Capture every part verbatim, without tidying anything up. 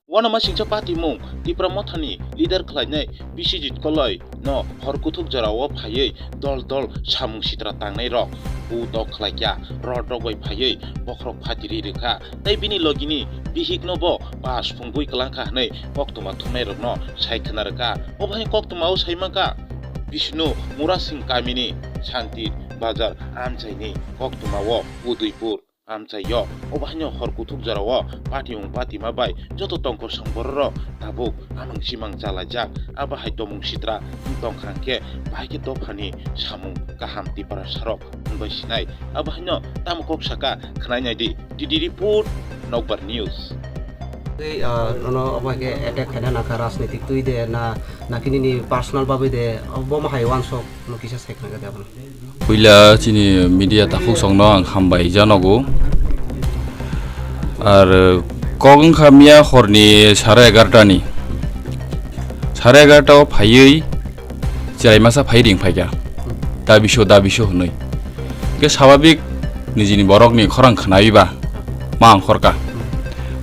Uanama singcha patimung Tipra Mothani leader khlainai Biswajit Koloi no hor kuthuk jorao phaiwi dol dol samung sitra tangnai rok u dok khlaikha, rod rok bai phaiwi bokhorok phatiri rwkha, tei bini logini bihik no bo pas phungwi kwlangkha hwnwi koktwma thumnai rokno sai khna rwkha. Obo hai koktwma o sai mankha Bishnu Murasing kamini Santir Bazar amchaini koktwma o Udaipur amchaio. Obo haino hor kuthuk jorao patimung patima bai joto tongkor song bororok tabuk amang simang chalaijak. Abo hai tomung sitra wng tongkha hwnkhe bahai khe dophani samung kaham Tiprasarok wngbai sinai. Abo haino tamo kok saka khwnai nai di. D D report, Nokbar News. Tei, ah, nono obo hai khe attack khaina nangkha rajnitik twi de na, na khe nini personal bagwi de, obo ma hai uansuk no kisa sai khna khe de abono. Puila chini media takhuk songno ang hambai janogo. Ar kok wngkha miya horni sare egarta ni. Sare egarta o phaiwi chwrai masa phai ring phaikha. Dabiso, dabiso hwnwi. Hwnkhe swababik nijini borokni khorang khnawi ba ma ongkhorkha.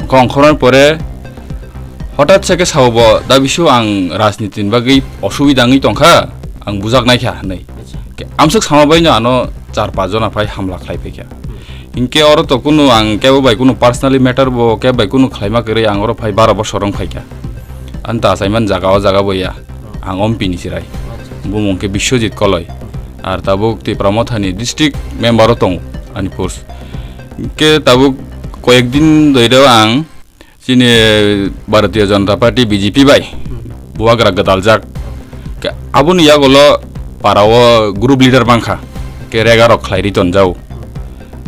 Wngkha ongkhormani pore hotat se khe sao bo, "Dabiso ang rajniti ni bagwi osubida wngwi tongkha, ang bujak naikha," hwnwi. Ke amswk sama baino ano char pas jona phai hamla khlai phaikha. Hinkhe oro to kunu ang kebo bai kunu personally matter bo kebo bai kunu khlaima kwrwi ang oro phai baro bosor wng phaikha. Ani ta achaimani jaga o jaga bo ya. Ang Ompi ni chirai. Bumung khe Biswajit Koloi. Ar tabuk Tipra Mothani district member o tongo ani post. Hinkhe tabuk koyek din doiro ang chini Bharatiya Janata Party, B J P bai bubagra gwdaljak. Ke aboni yagulo para o group leader mankha, ke rega rok khlai ri tonjao.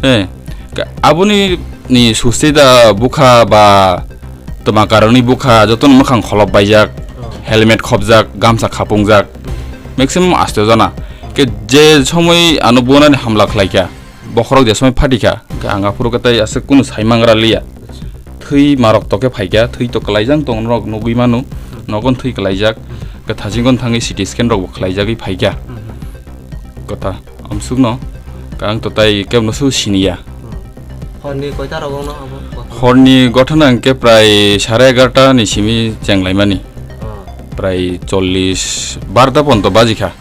Eh, ke aboni ni suste da bukha ba toma karoni bukha jotono mwkhang kholop baijak, helmet khopjak, gamsa khapungjak, maximum asto jona. Ke je somoi ano bonani hamla khlaikha, bokhorok je somoi phatikha, hwnkhe ang aphuru khe tei aswk kunu saimangra liya. Thwi marok to khe phaikha, thwi to kwlaijak tong norok nugwi manu, nogon thwi kwlaijak, hwnkhe thachingkon thangwi C T scan rok bo khlaijagwi phaikha. Kotha amsukno, ang to tai kebno su siniya. Horni koita rok wngno abo? Horni gothona hwnkhe prai sare egarta ni simi chenglaimani. Prai chollis barta ponto bajikha.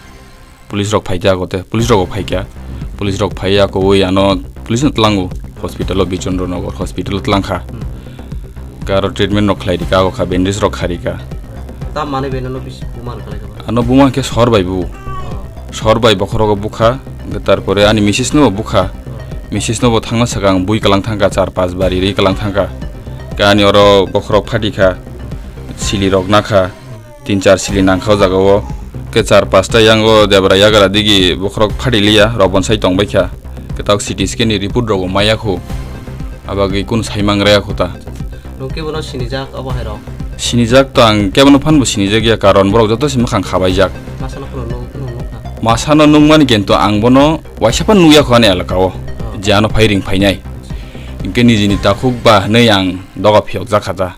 Police rok phaikha agote, police rok bo phaikha. Police rok phaiya kowi ano police no tlango hospital o, Bichondro Nagar hospital o tlangkha. Karo treatment rok khlai rikha, agokha bandage rok kharikha. Tam mani beno no bisi buman khlai kha. Ano buma khe sor bai bu. Sor bai bokhorogo bukha, tarpore ani missis no bukha. Missis no bo thangna swkang bui kalang thangkha, char pas bari ri kalang thangkha. Khe ani oro bokhorok phatikha, sili rok nakha. Tin char sili nangkha o jaga o. Khe char pasta yango debra yagra digi bokhorok phati liya, rok bonsai tongbaikha. Khe tok C T scan ni report rok bo maya khu. Abagwi kunu sai mangraya khu ta. Nung kebono sinijak obo hai rok? Sinijak to ang kebono phan bo sinijak ya, karon borok joto se mwkhang khabaijak. Masano phano nung, nung nukha? Masano nungmani kintu ang bono waisa phan nukya khu ani elaka o. Je ano phai ring phainai. Hinkhe nijini takhuk ba hwnwi ang doga phiyokjak kha ta.